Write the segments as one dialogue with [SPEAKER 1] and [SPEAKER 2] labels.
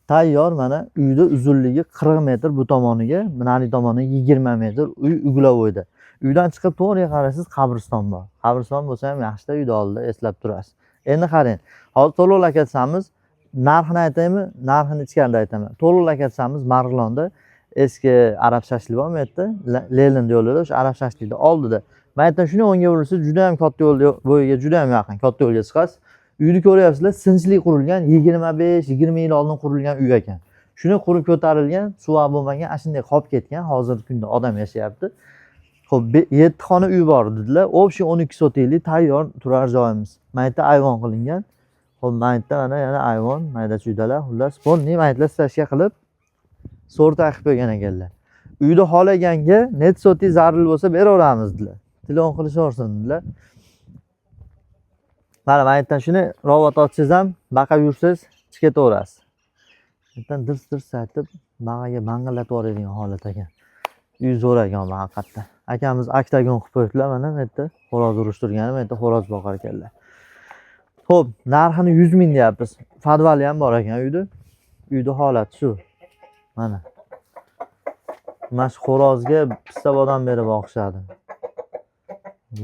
[SPEAKER 1] Tayyor mana uyda uzunligi 40 metr bu tomoniga, nari tomoniga 20 metr uy угловойda. Uydan chiqib to'g'riga qarasangiz qabriston bor. Qabriston bo'lsa ham yaxshida uyni oldida eslab turasiz. Endi qarang, hozir to'liq lokatsiyamiz narxini aytaymi? Narxini ichkarida aytaman. To'liq lokatsiyamiz Marg'ilonda eski arab shashlik bormi bu yerda? Lenin yo'lida o'sha arab shashlikni oldida. Mana yerdan shuni o'ngga burilsangiz juda ham katta yo'l bo'yiga juda ham yaqin, katta yo'lga chiqasiz. Uyni ko'ryapsizlar, sinchli qurilgan, 25-20 yil oldin qurilgan uy ekan. Shuni qurib ko'tarilgan, suv bo'lmagan, ana shunday qolib ketgan. Hozirgi kunda odam yashayapti. Xo'p, 7 xona uy bor dedilar. Общий 12 sotiklik tayyor turar joyimiz. Mana yerda ayvon qilingan. Xo'p, mana yerda mana yana ayvon, mayda chuydalar, xullas, полный mana yerda стяжка qilib, so'rta qilib qo'ygan ekanlar. Uyda xohlaganga necha sotik zarur bo'lsa beraveramiz dedilar. Telefon qilishaversin dedilar. Mana yerdan shuni robot otsangiz ham baqa yursangiz chiqib ketaverasiz. Bu yerdan dirs dirs aytib bag'aga bang'illatib yuboradigan holat ekan. Uy zo'r ekan bu haqiqatda. Akamiz oktagon qilib qo'yibdilar mana bu yerda xo'roz urishtirgani, bu yerda xo'roz boqar ekanlar. Xo'p, narxini 100 ming deyapmiz. Podvali ham bor ekan uyda. Uyda holati shu. Mana. Mana shu xo'rozga pista bodom berib boqishadi.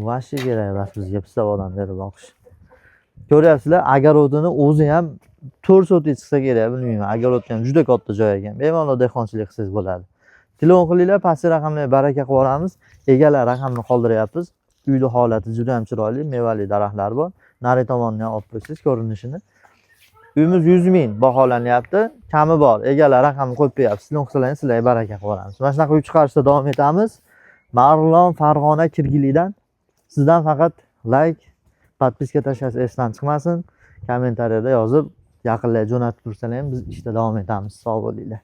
[SPEAKER 1] Вообще kerak emas bizga pista bodom berib boqish. Ko'ryapsizlar, огородini o'zi ham 4 sotik chiqsa kerak, bilmayman. Огород ham juda katta joy ekan. Bemalol dehqonchilik qilsangiz bo'ladi. Telefon qilinglar, pastki raqamlarga baraka qilib yuboramiz. Egalar raqamini qoldiryapmiz. Uyni holati juda ham chiroyli, mevali daraxtlar bor. Nari tomonni ham olib qo'ysangiz ko'rinishini. Uyimiz 100 ming baholanyapti. Kami bor. Egalar raqamini qo'yib qo'yapmiz. Telefon qilsalaring sizlarga baraka qilib yuboramiz. Mana shunaqa uy chiqarishda davom etamiz. Marg'ilon, Farg'ona, Kirgilidan sizdan faqat layk, подписка tashlash esdan chiqmasin. Kommentariyada yozib, yaqinlarga jo'natib tursalar ham biz ishda davom etamiz. Sog' bo'linglar.